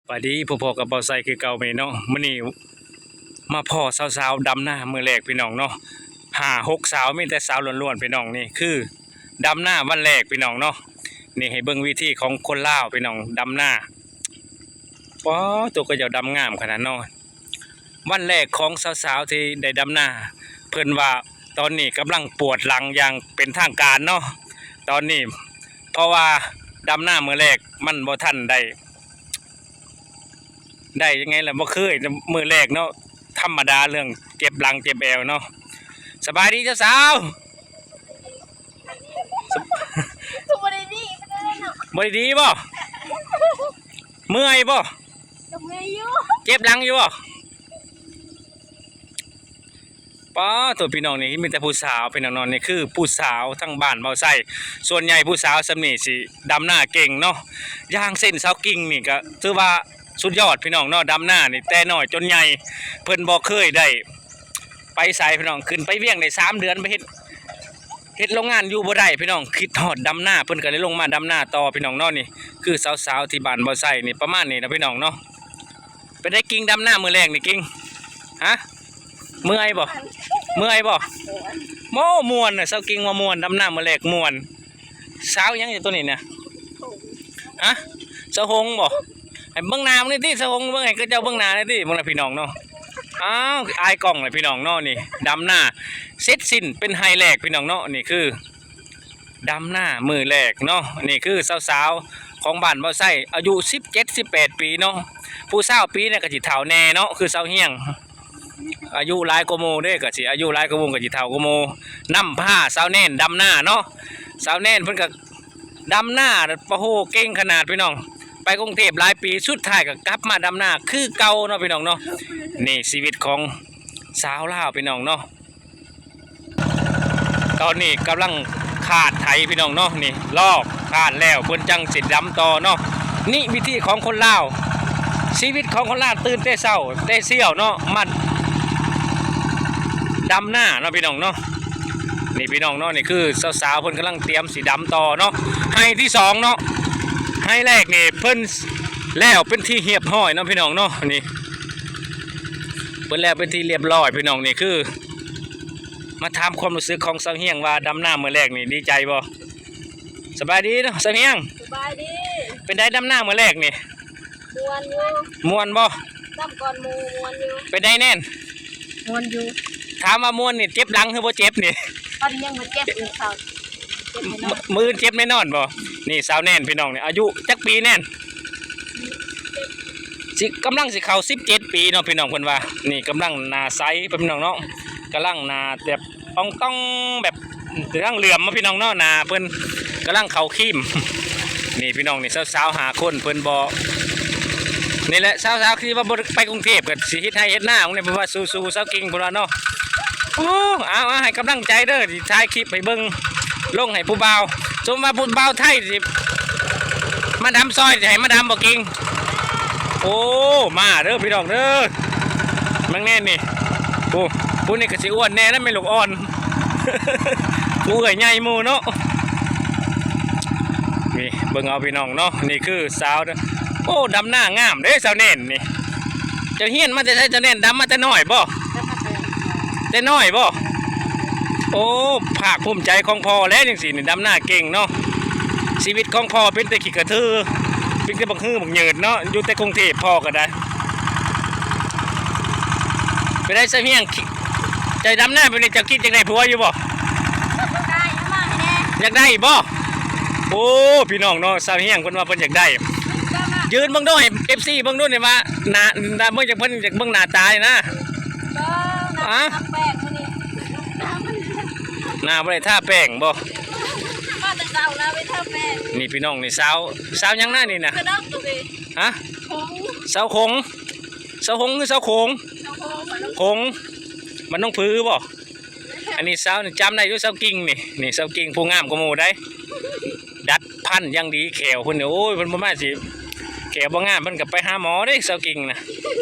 ສະບາຍດີ ພົບພໍ້ກັບບ່າວໄຊຄືເກົ່າມື້ນີ້ເນາະ. ມື້ນີ້ມາພໍ້ສາວໆດຳນາມື້ແລກພີ່ນ້ອງເນາະ. ຫ້າຫົກສາວ ມີແຕ່ສາວລ້ວນໆ ພີ່ນ້ອງ. ນີ້ຄືດຳນາວັນແລກພີ່ນ້ອງເນາະ. ນີ້ໃຫ້ເບິ່ງວິທີຂອງຄົນລາວພີ່ນ້ອງ ດຳນາ. ປາໂຕ ເຂົາເຈົ້າດຳງາມຂະໜາດເນາະ. ວັນແລກຂອງສາວໆທີ່ໄດ້ດຳນາ ເພິ່ນວ່າຕອນນີ້ກຳລັງປວດຫຼັງຢ່າງເປັນທາງການເນາະ ຕອນນີ້ ເພາະວ່າດຳນາມື້ແລກມັນບໍ່ທັນໄດ້ ໄດ້ຍັງໄງລະ ບໍ່ເຄີຍມື້ແລກເນາະ ທຳມະດາເລື່ອງເຈັບຫຼັງເຈັບແອວເນາະ. ສະບາຍດີສາວໆ. ສະ- ຄືບໍ່ໄດ້ດີປານໃດເນາະ. ບໍ່ໄດ້ດີບໍ່? ເມື່ອຍບໍ່? ກໍເມື່ອຍຢູ່. ເຈັບຫຼັງຢູ່ບໍ່? ປາໂຕ ພີ່ນ້ອງ ນີ້ມີແຕ່ຜູ້ສາວພີ່ນ້ອງເນາະ. ນີ້ຄືຜູ້ສາວທາງບ້ານເບົາໄຊ ສ່ວນໃຫຍ່ຜູ້ສາວສ່ຳນີ້ຊິດຳນາເກັ່ງເນາະ. ຢ່າງເຊັ່ນສາວກິ່ງນີ້ກໍຖືວ່າສຸດຍອດພີ່ນ້ອງເນາະ ດຳນານີ້ແຕ່ນ້ອຍຈົນໃຫຍ່ ເພິ່ນບໍ່ເຄີຍໄດ້ໄປໃສພີ່ນ້ອງ. ຂຶ້ນໄປວຽງໄດ້ສາມເດືອນ ໄປເຮັດ ເຮັດໂລງງານຢູ່ບໍ່ໄດ້ພີ່ນ້ອງ ຄິດຮອດດຳນາ ເພິ່ນກໍເລີຍລົງມາດຳນາຕໍ່ພີ່ນ້ອງເນາະ. ນີ້ຄືສາວໆທີ່ບ້ານເບົາໄຊນີ້ ປະມານນີ້ນະພີ່ນ້ອງເນາະ. ເປັນໃດກິ່ງ ດຳນາມື້ແລກນີ້ກິ່ງ? ຮະ? ເມື່ອຍບໍ່? ເມື່ອຍບໍ່? ໂອ້ ມ່ວນນະ ສາວກິ່ງວ່າມ່ວນ ດຳນາມື້ແລກມ່ວນ. ສາວຫຍັງຢູ່ໂຕນີ້ນະ? ຮະ? ສາວຫົງບໍ່? ໃຫ້ເບິ່ງໜ້າມັນແດ່ຕິ ສາວຫົງ ເບິ່ງ ໃຫ້ເຂົາເຈົ້າເບິ່ງໜ້າແດ່ຕິ ເບິ່ງລະພີ່ນ້ອງເນາະ. ອ້າວ ອາຍກ້ອງລະພີ່ນ້ອງເນາະ. ນີ້ດຳນາເສັດສິ້ນເປັນໄຮ່ແລກພີ່ນ້ອງເນາະ. ນີ້ຄື ດຳນາມື້ແລກເນາະ. ນີ້ຄືສາວໆຂອງບ້ານເບົາໄຊ ອາຍຸສິບເຈັດ ສິບແປດປີເນາະ. ຜູ້ຊາວປີນີ້ກໍຊິເຖົ້າແດ່ເນາະ ຄືສາວຮຽງ ອາຍຸຫຼາຍກວ່າໝູ່ເດ້ ກໍຊິອາຍຸຫຼາຍກວ່າໝູ່ ກໍຊິເຖົ້າກວ່າໝູ່ ນຳພາສາວແນນດຳນາເນາະ. ສາວແນນເພິ່ນກໍດຳນາ ໂອ້ໂຫ ເກັ່ງຂະໜາດພີ່ນ້ອງ ໄປກຸງເທບຫຼາຍປີ ສຸດທ້າຍກໍກັບມາດຳນາຄືເກົ່າເນາະພີ່ນ້ອງເນາະ. ນີ້ຊີວິດຂອງສາວລາວພີ່ນ້ອງເນາະ. ຕອນນີ້ກຳລັງຄາດໄຖພີ່ນ້ອງເນາະ. ນີ້ລອກຄາດແລ້ວເພິ່ນຈັ່ງຊິດຳຕໍ່ເນາະ. ນີ້ວິທີຂອງຄົນລາວ ຊີວິດຂອງຄົນລາວ ຕື່ນແຕ່ເຊົ້າແຕ່ສ່ຽວເນາະ ມາດຳນາເນາະພີ່ນ້ອງເນາະ. ນີ້ພີ່ນ້ອງເນາະ ນີ້ຄືສາວໆເພິ່ນກຳລັງຕຽມຊິດຳຕໍ່ເນາະ. ໄຮ່ທີສອງເນາະ ໄຮ່ແລກນີ້ເພິ່ນແລ້ວເປັນທີ່ຮຽບຮ້ອຍເນາະພີ່ນ້ອງເນາະ. ນີ້ເພິ່ນແລ້ວເປັນທີ່ຮຽບຮ້ອຍພີ່ນ້ອງ. ນີ້ຄື ມາຖາມຄວາມຮູ້ສຶກຂອງສາວຮຽງວ່າ ດຳນາມື້ແລກນີ້ດີໃຈບໍ່? ສະບາຍດີເນາະສາວຮຽງ. ສະບາຍດີ. ເປັນໃດດຳນາມື້ແລກນີ້? ມ່ວນຢູ່. ມ່ວນບໍ່? ດຳກ່ອນໝູ່ ມ່ວນຢູ່. ເປັນໃດແນນ? ມ່ວນຢູ່. ຖາມວ່າມ່ວນນີ້ເຈັບຫຼັງຫຼືບໍ່ເຈັບນີ້? ຕອນນີ້ຍັງບໍ່ເຈັບຢູ່ເຂົາ ເຈັບແນ່ນອນ. ມື້ອື່ນເຈັບແນ່ນອນບໍ່? ນີ້ສາວແນນພີ່ນ້ອງ ນີ້ອາຍຸຈັກປີແນນ? ຊິ ກຳລັງຊິເຂົ້າສິບເຈັດປີເນາະພີ່ນ້ອງ ເພິ່ນວ່າ. ນີ້ກຳລັງໜ້າໃສພີ່ນ້ອງເນາະ ກຳລັງໜ້າແບບອອງຕອງ ແບບກຳລັງເຫຼື້ອມເນາະພີ່ນ້ອງເນາະ. ໜ້າເພິ່ນກຳລັງເຂົ້າຄຣີມ. ນີ້ພີ່ນ້ອງ ນີ້ສາວໆຫ້າຄົນ ເພິ່ນບໍ່ ນີ້ແຫຼະ ສາວໆທີ່ວ່າບໍ່ໄປກຸງເທບກໍຊິເຮັດໄຮ່ເຮັດນາ ເພິ່ນວ່າສູ້ໆ ສາວກິ່ງ ເພິ່ນວ່າເນາະ. ໂອ້ ເອົາໆ ໃຫ້ກຳລັງໃຈເດີ ຊິຖ່າຍຄລິບໃຫ້ເບິ່ງ ລົງໃຫ້ຜູ້ບ່າວ ສົມວ່າຜູ້ບ່າວໄທຊິມາດຳຊອຍ ຊິໃຫ້ມາດຳບໍ່ກິ່ງ? ໂອ້ ມາເດີພີ່ນ້ອງເດີ ເບິ່ງແນ່ນີ້. ໂອ້ ຜູ້ນີ້ກໍຊິອ້ວນແນ່ລະ ແມ່ລູກອ່ອນ ຜູ້ເອື້ອຍໃຫຍ່ໝູ່ເນາະ. ນີ້ເບິ່ງເອົາພີ່ນ້ອງເນາະ ນີ້ຄືສາວເດີ. ໂອ້ ດຳນາງາມເດ້ສາວແນນນີ້. ເຈົ້າຮຽນມາແຕ່ໃສສາວແນນ? ດຳມາແຕ່ນ້ອຍບໍ່? ແຕ່ນ້ອຍບໍ່? ໂອ້ ພາກພູມໃຈຂອງພໍ່ແຫຼະ ຈັ່ງຊີ້ນີ້ ດຳນາເກັ່ງເນາະ. ຊີວິດຂອງພໍ່ເປັນແຕ່ຂີ້ກະເທີ ເປັນແຕ່ບັກຮືບັກເຫຍີດເນາະ ຢູ່ແຕ່ກຸງເທບ ພໍ່ກໍໄດ້. ເປັນໃດສາວຮຽງ ເຈົ້າດຳນາແບບນີ້ ເຈົ້າຄິດຢາກໄດ້ຜົວຢູ່ບໍ່? ຢາກໄດ້ບໍ່? ໂອ້ ພີ່ນ້ອງເນາະ ສາວຮຽງເພິ່ນວ່າເພິ່ນຢາກໄດ້. ຢືນເບິ່ງດູໃຫ້ເອັຟຊີເບິ່ງດູນີ້ວ່າ ໜ້າ ໜ້າເບິ່ງຈາກເພິ່ນ ຢາກເບິ່ງໜ້າຕານີ້ນະ. ໜ້າບໍ່ໄດ້ທາແປ້ງບໍ່? ມາແຕ່ເຊົ້ານະ ໄປທາແປ້ງ. ນີ້ພີ່ນ້ອງ ນີ້ສາວ ສາວຫຍັງນະນີ້ນະ? ຮະ? ສາວຂົງ ສາວຫົງ ຫຼື ສາວໂຂງ? ໂຂງ ບ້ານໜອງຜືບໍ່? ອັນນີ້ສາວນີ້ຈຳໄດ້ຢູ່ ສາວກິ່ງນີ້ ນີ້ສາວກິ່ງຜູ້ງາມກວ່າໝູ່ໃດ໋ ດັດພັນຢ່າງດີແຂ້ວເພິ່ນນີ້. ໂອ້ຍ ເພິ່ນບໍ່ມາຊິແຂ້ວບໍ່ງາມ ເພິ່ນກໍໄປຫາໝໍເດ້ ສາວກິ່ງນະ.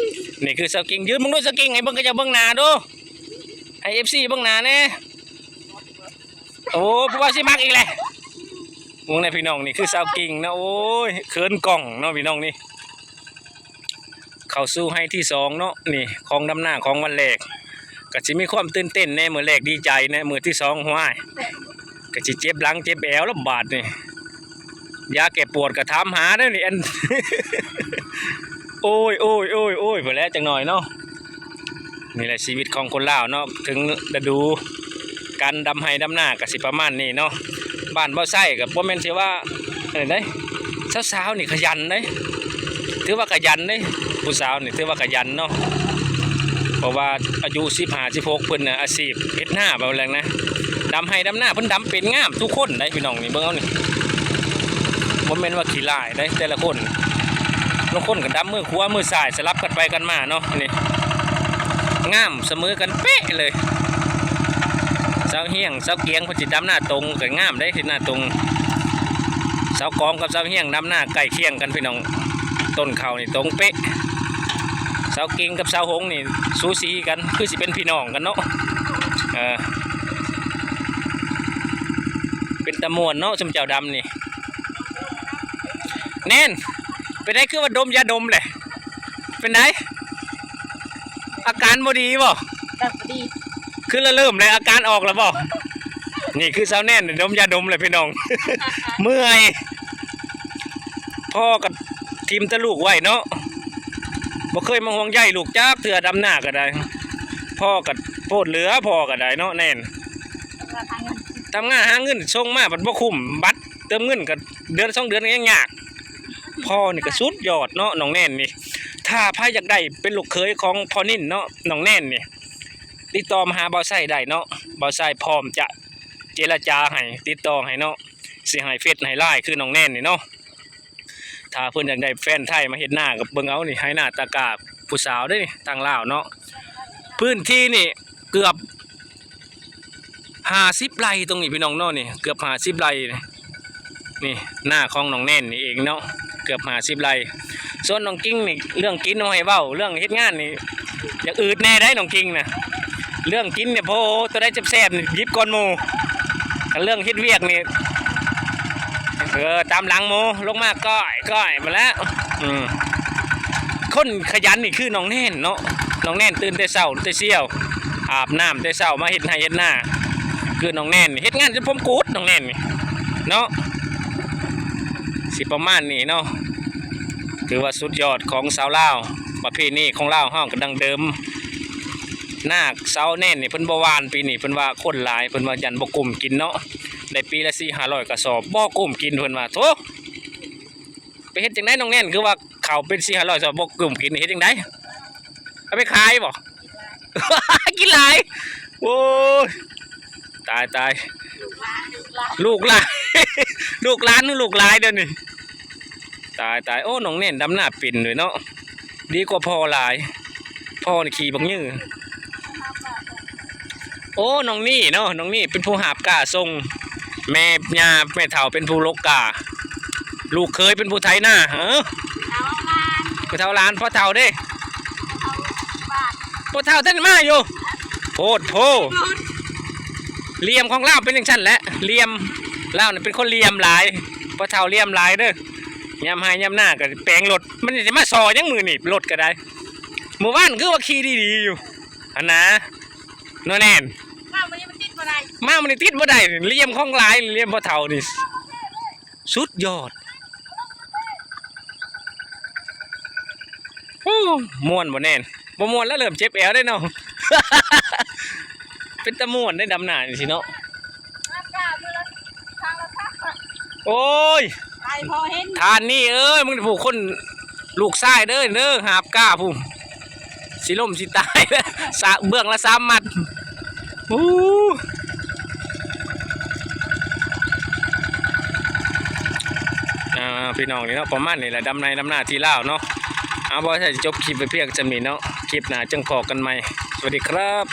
ນີ້ຄືສາວກິ່ງ ຢືນເບິ່ງດູສາວກິ່ງ ໃຫ້ເບິ່ງ ເຂົາເຈົ້າເບິ່ງໜ້າດູ ໃຫ້ເອັຟຊີເບິ່ງໜ້າແດ່. ໂອ້ ຜູ້ບ່າວຊິມັກອີກແຫຼະ ເບິ່ງແດ່ພີ່ນ້ອງ ນີ້ຄືສາວກິ່ງນະ. ໂອ້ຍ ເຂີນກ້ອງເນາະພີ່ນ້ອງນີ້. ເຂົ້າສູ່ໄຮ່ທີສອງເນາະ ນີ້ຂອງດຳນາຂອງວັນແລກ ກໍຊິມີຄວາມຕື່ນເຕັ້ນແດ່ ມື້ແລກດີໃຈແດ່ ມື້ທີສອງ ຫ້ວຍ ກໍຊິເຈັບຫຼັງເຈັບແອວແລ້ວບາດນີ້ ຢາແກ້ປວດກໍຖາມຫາເດີ້ນີ້ ອັນ ໂອ້ຍໆໆໆ ພຸ້ນແຫຼະ ຈັກໜ້ອຍເນາະ. ນີ້ແຫຼະຊີວິດຂອງຄົນລາວເນາະ ເຖິງລະດູການດຳໄຮ່ດຳນາກໍຊິປະມານນີ້ເນາະ. ບ້ານບໍ່ໃຊ້ກໍບໍ່ແມ່ນຊິວ່າ ເອີ ໄດ້ ສາວໆນີ້ຂະຫຍັນເດ້ ຖືວ່າຂະຫຍັນເດ້ ຜູ້ສາວນີ້ຖືວ່າຂະຫຍັນເນາະ ເພາະວ່າອາຍຸສິບຫ້າ ສິບຫົກ ເພິ່ນນະອາຊີບເຮັດນາ ເວົ້າແລ້ວນະ ດຳໄຮ່ດຳນາເພິ່ນດຳເປັນ ງາມທຸກຄົນໄດ໋ພີ່ນ້ອງ. ນີ້ເບິ່ງເອົານີ້ ບໍ່ແມ່ນວ່າຂີ້ລ້າຍເດ້ແຕ່ລະຄົນ ລາງຄົນກໍດຳມືຂວາມືຊ້າຍສະຫຼັບກັນໄປກັນມາເນາະ. ນີ້ງາມສະເໝີກັນເປະເລີຍ ສາວຮຽງ ສາວກຽງເພິ່ນຊິດຳນາຕົງກໍງາມເດ້ ເຮັດນາຕົງ ສາວກອງກັບສາວຮຽງດຳນາໃກ້ຄຽງກັນພີ່ນ້ອງ ຕົ້ນເຂົ້ານີ້ຕົງເປະ ສາວກິງກັບສາວຫົງນີ້ສູສີກັນ ຄືຊິເປັນພີ່ນ້ອງກັນເນາະ. ເອີ ເປັນຕາມ່ວນເນາະ ຊຸມເຈົ້າດຳນີ້ ແໜ້ນ ເປັນໃດຄືວ່າດົມຢາດົມແຫຼະ ເປັນໃດ ອາການບໍ່ດີບໍ່? ກໍບໍ່ດີ ຄືລະເລີ່ມແລ້ວ ອາການອອກແລ້ວບໍ່? ນີ້ຄືສາວແໜ້ນດົມຢາດົມແຫຼະພີ່ນ້ອງ ເມື່ອຍ ພໍ່ກໍຖິ້ມແຕ່ລູກໄວ້ເນາະ ບໍ່ເຄີຍມາຫ່ວງໃຍລູກຈັກເທື່ອ ດຳນາກໍໄດ້ ພໍ່ກໍໂພດເຫຼືອ ພໍ່ກໍໄດ້ເນາະ ແໜ້ນ ທຳງານຫາເງິນສົ່ງມາບັດບໍ່ຄຸ້ມ ບັດເຕີມເງິນກໍເດືອນສອງເດືອນກໍຍັງຍາກ. ພໍ່ນີ້ກໍສຸດຍອດເນາະ ນ້ອງແໜ້ນນີ້ ຖ້າໃຜຢາກໄດ້ເປັນລູກເຂີຍຂອງພໍ່ນິນເນາະ ນ້ອງແໜ້ນນີ້ ຕິດຕໍ່ມາຫາບ່າວໄຊໄດ້ເນາະ ບ່າວໄຊພ້ອມຈະເຈລະຈາໃຫ້ ຕິດຕໍ່ໃຫ້ເນາະ ຊິໃຫ້ເຟສໃຫ້ລາຍຄືນ້ອງແໜ້ນນີ້ເນາະ. ຖ້າເພິ່ນຢາກໄດ້ແຟນໄທມາເຮັດນາກໍເບິ່ງເອົານີ້ ໄຮ່ນາຕາກາ ຜູ້ສາວເດ້ນີ້ ທາງລາວເນາະ ພື້ນທີ່ນີ້ເກືອບຫ້າສິບໄຮ່ ຕົງນີ້ພີ່ນ້ອງເນາະ ນີ້ເກືອບຫ້າສິບໄຮ່ ນີ້ນາຂອງນ້ອງແໜ້ນນີ້ເອງເນາະ ເກືອບຫ້າສິບໄຮ່. ສ່ວນນ້ອງກິງນີ້ ເລື່ອງກິນບໍ່ໃຫ້ເວົ້າ ເລື່ອງເຮັດງານນີ້ ຢາກອືດແດ່ໄດ໋ນ້ອງກິງນະ ເລື່ອງກິນນີ້ ໂອ້ ຕົວໃດແຊບໆນີ້ຫຍິບກ່ອນໝູ່ ຄັນເລື່ອງເຮັດວຽກນີ້ ເອີ ຕາມຫຼັງໝູ່ ລົງມາກ້ອຍໆ ພຸ້ນແຫຼະ. ອືມ ຄົນຂະຫຍັນນີ້ຄືນ້ອງແໜ້ນເນາະ ນ້ອງແໜ້ນຕື່ນແຕ່ເຊົ້າແຕ່ຊຽວ ອາບນ້ຳແຕ່ເຊົ້າມາເຮັດໄຮ່ເຮັດນາ ຄືນ້ອງແໜ້ນ ເຮັດງານຈົນຜົມກູດ ນ້ອງແໜ້ນນີ້ເນາະ ຊິປະມານນີ້ເນາະ. ຖືວ່າສຸດຍອດຂອງຊາວລາວ ປະເພນີຂອງລາວເຮົາກໍດັ້ງເດີມ. ນາສາວແໜ້ນນີ້ເພິ່ນບໍ່ຫວ່ານ ປີນີ້ເພິ່ນວ່າຄົນຫຼາຍ ເພິ່ນວ່າຢ້ານບໍ່ກຸ້ມກິນເນາະ ໄດ້ປີລະສີ່ຫ້າຮ້ອຍກະສອບ ບໍ່ກຸ້ມກິນ ເພິ່ນວ່າ. ໂທ້ ໄປເຮັດຈັ່ງໃດນ້ອງແໜ້ນ ຄືວ່າເຂົ້າເປັນສີ່ຫ້າຮ້ອຍສອບ ບໍ່ກຸ້ມກິນ ເຮັດຈັ່ງໃດ ເອົາໄປຂາຍບໍ່? ກິນຫຼາຍ ໂອ້ຍ ຕາຍໆ ລູກຫຼານ ລູກຫຼານ ລູກຫຼາຍດຽວນີ້ ຕາຍໆ. ໂອ້ ນ້ອງແໜ້ນດຳນາເປັນເດ້ເນາະ ດີກວ່າພໍ່ຫຼາຍ ພໍ່ນີ້ຂີ່ບັກຍື. ໂອ້ ນ້ອງນີ້ເນາະ ນ້ອງນີ້ເປັນຜູ້ຫາບກ້າສົ່ງ ແມ່ຍ່າແມ່ເຖົ້າເປັນຜູ້ຫຼົກກ້າ ລູກເຂີຍເປັນຜູ້ໄຖນາ. ເອີ ຜູ້ເຖົ້າຫຼານ ພໍ່ເຖົ້າເດ້ ພໍ່ເຖົ້າທັນມາຢູ່ ໂພດໂພ. ຫຼ່ຽມຂອງລາວເປັນຈັ່ງຊັ້ນແຫຼະ ຫຼ່ຽມ ລາວນີ້ເປັນຄົນຫຼ່ຽມຫຼາຍ ພໍ່ເຖົ້າຫຼ່ຽມຫຼາຍເດີ້. ຍາມໄຮ່ຍາມນາກໍແປງລົດ ມັນຊິມາສໍ່ຫຍັງມື້ນີ້ ລົດກໍໄດ້ ມື້ວານຄືວ່າຂີ່ດີໆຢູ່ຫັ້ນນາ ນ້ອງແໜ້ນ ມາມື້ນີ້ມັນຕິດບໍ່ໄດ້ ມາມື້ນີ້ຕິດບໍ່ໄດ້ ຫຼ່ຽມຂອງຫຼາຍ ຫຼ່ຽມພໍ່ເຖົ້ານີ້ ສຸດຍອດ. ໂອ້ ມ່ວນບໍ່ແໜ້ນ ບໍ່ມ່ວນແລ້ວ ເລີ່ມເຈັບແອວເດ້ເນາະ ເປັນຕາມ່ວນເດ້ ດຳນາຈັ່ງຊີ້ເນາະ. ໂອ້ຍ ໄປພໍເຫັນ ທ່ານນີ້ເອີຍ ມຶງຜູ້ຄົນ ລູກຊາຍເດີ ເດີ ຫາບກ້າຜູ້ ຊິລົ້ມຊິຕາຍ ສະ ເບື້ອງລະສາມມັດ. ໂອ້ ອ່າ ພີ່ນ້ອງນີ້ເນາະ ປະມານນີ້ແຫຼະ ດຳໄຮ່ດຳນາທີ່ລາວເນາະ. ເອົາ ບໍ່ໃຫ້ຈົບຄລິບໄວ້ພຽງສ່ຳນີ້ເນາະ ຄລິບໜ້າຈຶ່ງພໍ້ກັນໃໝ່ ສະຫວັດດີຄັບ.